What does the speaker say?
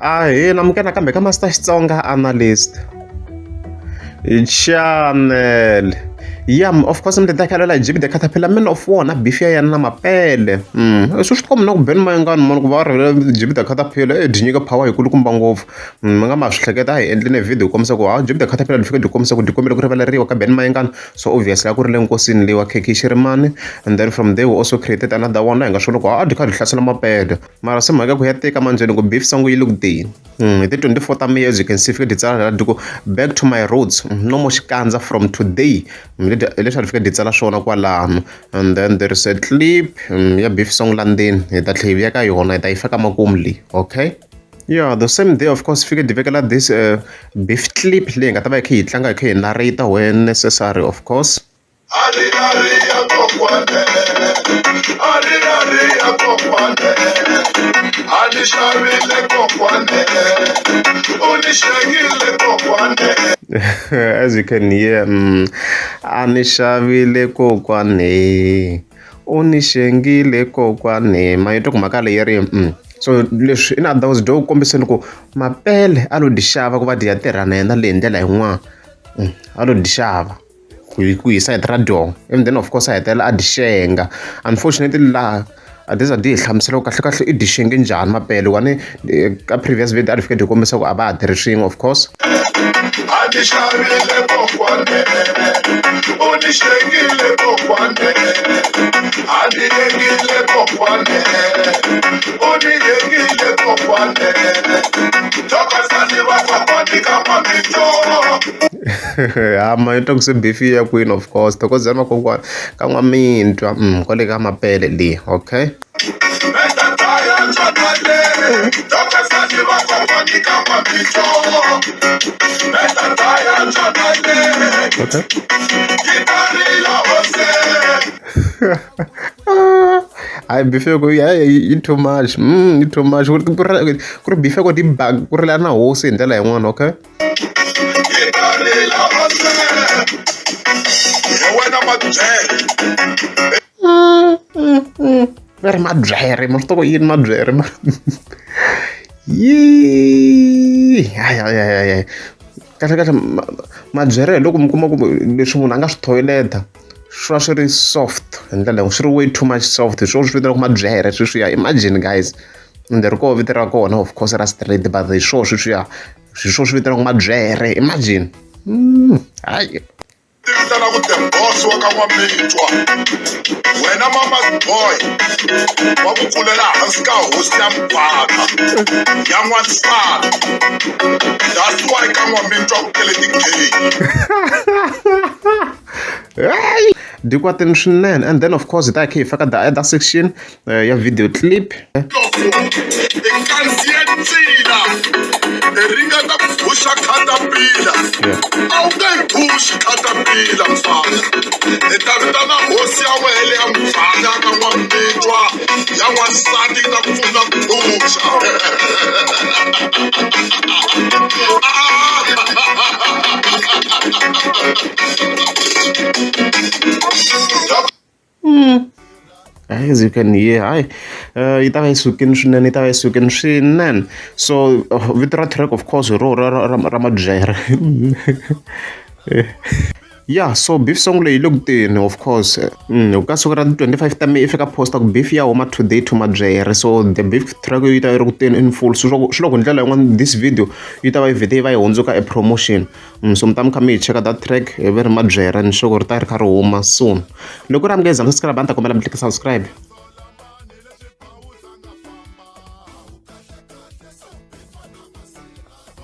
Ahee namukela nakambe ka Master Xitsonga Analyst Channel. Yeah, of course mi ta khalela hi the Caterpillar man of war na beef ya yena na mapele. Swi swi komba na ku Ben Mayengani mani ku va rivele Jimmy the Caterpillar e dyi nyika power yi kulukumba ngopfu. Mi nga ma swi hleketa a hi endleni video hi kombisa ku ha Jimmy the Caterpillar dyi fike dyi kombisa ku dyi kombela ku rivaleriwa ka Ben Mayengani. So obviously a ku ri le nkosini leyi wa KK Shirimani and then from there we also created another one laha hi nga swi vona ku a dyi kha dyi hlasela mapele. Mara se mhaka ya ku ya tika manjheni ku beef song yi le ku teni. Hi ti 24 ta May as you can see fike dyi tsala laha dyi ku back to my roots no more xikandza from today. Hi leswi a dyi fike dyi tsala swona kwalano and then there is a clip ya beef song la ndzeni hi ta tlhela hi vuya ka yona hi ta yi faka makumu leyi okay. Yeah, the same day of course fike dyi vekela this beef clip leyi hi nga ta va hi kha hi tlanga hi kha hi narrate when necessary of course. As you can hear, a ni xavile kokwani u ni xengile kokwani ma yi twa ku mhaka leyi ri so leswi in other words dyo kombiseni ku mapele a lo dyi xava ku va dyi ya tirha na yena leyi hi ndlela yin'wana a lo dyi xava ku ku hi sayiti ra dyona and then of course a hetelela a dyi xenga unfortunately laha a dyi za dyi hi hlamusela ku kahlekahle i dyi xenge njhani mapele wani ka previous video a dyi fike dyi kombisa ku a va ha tirhi swin'we of course. A ni xavile kokwane u ni xengile kokwane a ni yengile kokwane u ni yengile kokwane thokozani vakokwani ka n'wamitwa. Ha ma yi twa ku se beef yi ya kwini of course thokozani vakokwana ka n'wamintwa kwale ka mapele le okay. Okay. Hayi beef ya ku yi too much yi too much ku ri ku ri beef ya ku ti ba ku rila na hosi hi ndlela yin'wana okay. Va ri mabyere ma swi tiva ku yini mabyere ma yi hayi kahle kahle mabyere hi loko mi kuma ku leswi munhu a nga swi thoyileta swi va swi ri soft hi ndlela yin'we swi ri way too much soft hi swona swi vitaniwaka mabyere sweswiya imagine guys ende ri koho vito ra kona of course ra straight but hi swona sweswiya hi swona swi vitaniwaka mabyere imagine hayi. Ti vitana ku the boss wa ka N'wamitwa wena mama's boy wa ku kulela hansi ka hosi ya mugwaka ya n'wansati that's why ka N'wamitwa ku tele ti-gay. Hayi dyi kwatini swinene and then of course hi ta hi kha hi faka the other section ya video clip. I kandziye ncila i ringeta ku phusha khatapila a wu nge yi phushi khatapila mfana hi ta vitana hosi ya wena leya muganga ka n'wamitwa ya n'wansati yi ta ku pfuna ku phusha. As you can hear hayi yi ta va yi sukile swinene yi ta va yi sukile swinene so vito ra track of course hi rona ra ra ra mabyere ya so beef song leyi yi le ku teni of course ka siku ra 25 ta May i fika post-a ku beef ya huma today to mabyere so the beef track yi ta yi ri ku teni in full so swi loko hi ndlela yin'wana this video yi ta va yi vhete yi va yi hundzuka a promotion. So mi ta mi kha mi yi cheka that track hi ve ri mabyere ni sure ku ri ta ri kha ri huma soon. Loko ku ri a mi nge za mi subscribe a ni ta kombela mi tlika subscribe.